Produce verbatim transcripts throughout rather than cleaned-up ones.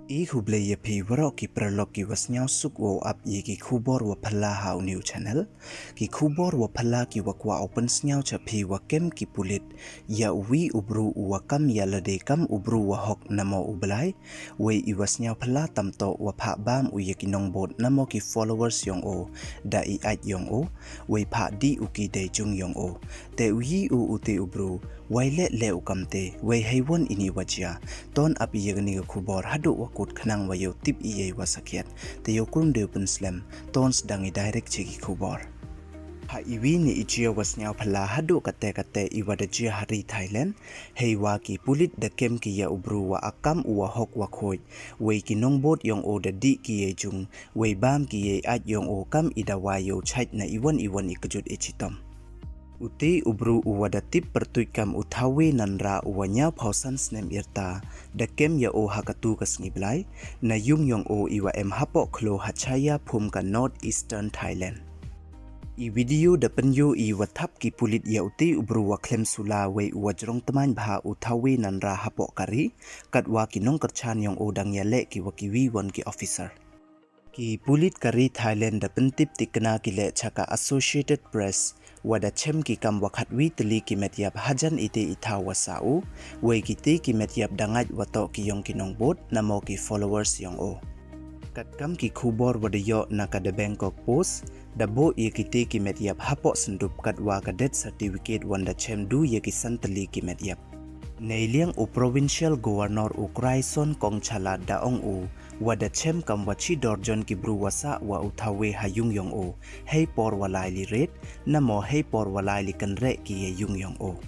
I khublei ïa phi waroh ki paralok ki wa sniaw suk wow ap ïa ki khubor wa phylla ha u new channel. Ki khubor wa phylla ki wa kwah u pynsniaw cha phi wa kem ki pulit ïa u wi u bru u wa kam ïa lade kam u bru wa hok namo u blai. Wei i wa sniaw phylla tam toh wa phah bam u ïa ki nongbud namo ki followers yong o da i ait yong o. Wei phah di u ki dei jung yong o. Te u yi u u te u bru. Wai leh leh u kam te, wei hei won ini wa jia. Ton ap ïa kani ka khubor haduh wa kut khnang wa yoh tip ïa i wa sakhiat. Te yoh krum de u pynslem, ton sdang i direct chi ki khubor. Ha i wi ni i jia wa sniaw phylla haduh kate kate i wa da jia ha ri Thailand. Hei wa ki pulit da kem ki ïa u bru wa akam u wa hok wa khoj. Wei ki nongbud yong o da di ki ïa jung, wei bam ki ïa ait yong o kam i da wa yoh chait na i won i won i kjut i chitom. U te u bru u wa da tip pyrtuit kam u Thawe Nanra u wa ñiaw phaw san snem irta, da kem ïa o ha katu ka sngi blai, na yung yong o i wa em hapoh khlo ha Chaya phum ka North Eastern Thailand. I video da pynyoh i wa thap ki pulit ïa u te u bru wa khlem sula wei u wa jrong tmain bha u Thawe Nanra hapoh ka ri, kat wa ki nongkyrchan yong o dang ïa leh ki wa ki wi won ki officer. Ki pulit ka ri Thailand da pyntip tikna ki leh cha ka Associated Press, wa da chem ki kam wa khatwi tylli ki met ïap hajan ite i thaw wa sa u, wei kite ki met ïap da ngait wa toh ki yong ki nongbud, namo ki followers yong o. Kat kam ki khubor wa da yoh na ka The Bangkok Post, da buh ïa kite ki met ïap hapoh syndup kat wa ka death certificate wan da chem du ïa ki san tylli ki met ïap. Nei liang u Provincial Governor u Kraison Kongchalat da ong u, wa da chem kam wa chi dorjon ki bru wa sa wa u Thawe ha yung yong o, hei por wa lai li ret, namo hei por wa lai li kynreh ki ïa yung yong o.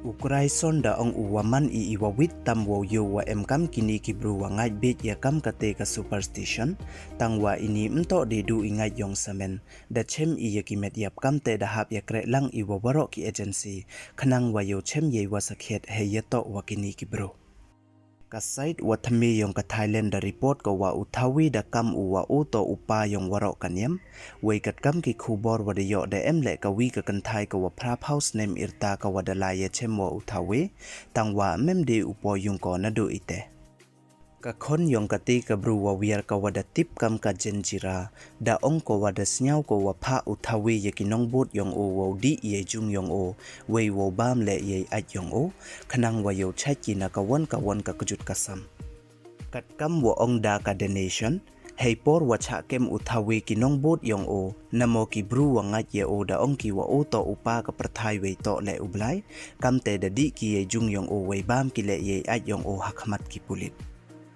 U Kraison da ong u wa man i i wa wit tam wow yoh wa em kam kini ki bru wa ngait bit ïa kam kate ka superstition, tang wa ini mtoh de du i ngait yong samen, da chem i ïa ki met ïap kam te da hap ïa kreh lang i wa waroh ki agency, khnang wa yoh chem ïa i wa sakhiat hei ïa toh wa kini ki bru. Ka side wa thymme yong ka Thailand da report ka wa u Thawe da kam u wa u toh u pa yong waroh ka niam. Wei kat kam ki khubor wa da yoh da em leh ka wi ka kynthai ka wa phra phaw snem irta ka wa da lai ïa chem wa u Thawe. Tang wa mem de u po yung ko na du ite. Ka khon yong kate ka bru wa wiar ka wa da tip kam ka Jenjira. Da ong ko wa da sniaw ko wa phah u Thawe ïa ki nongbud yong o wow dih ïa i jung yong o, wei wow bam leh ïa i ait yong o, khnang wa yoh chait ki na ka won ka won ka kjut ka sam. Kat kam wa ong da ka The Nation, hei por wa chah kem u Thawe ki nongbud yong o, namo ki bru wa ngait ïa o da ong ki wa o toh u pa ka pyrthai wei toh leh u blai, kam te da dih ki ïa i jung yong o wei bam ki leh ïa i ait yong o ha khmat ki pulit.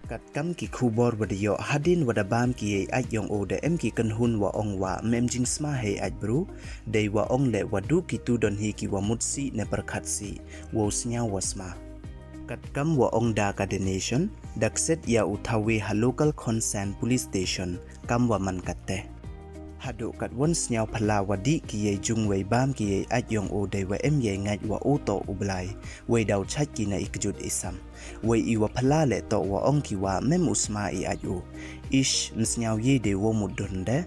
Kat kam ki khubor wa da yoh hadien wa da bam ki ïa i ait yong o da em ki kynhun wa ong wa mem jingsma hei ait bru, dei wa ong leh wa du ki tu don hi ki wa mut si ne pyrkhat si, wow sniaw wa sma. Kat kam wa ong da ka The Nation, da kset ïa u Thawe ha local concern police station, kam wa man kat te. Haduh kat won sniaw phylla wa dih ki ïa i jung wei bam ki ïa i ait yong o dei wa em ïa i ngait wa o toh u blai, wei daw chait ki na i kjut i sam. Wei i wa phylla leh toh wa ong ki wa mem u sma i ait u. Ish, msniaw ïa i dei wa mut don de.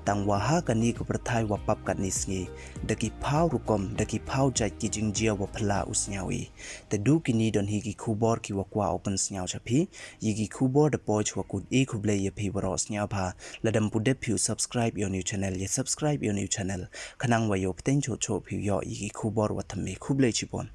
Tang wa ha kani ka pyrthai wa pap katni sngi. Da ki phaw rukom, da ki phaw jait ki jingjia wa phylla u sniaw i. Te du kini don hi ki khubor ki wa kwah u pynsniaw cha phi. Ïa ki khubor da poi chwa kut i khublei ïa phi waroh sniaw pha. Lada mpu dep phi u subscribe ïa u new channel, ïa subscribe ïa u new channel. Khnang wa yoh pteng choh choh phi u yoh ïa ki khubor wa thymme khublei chibon.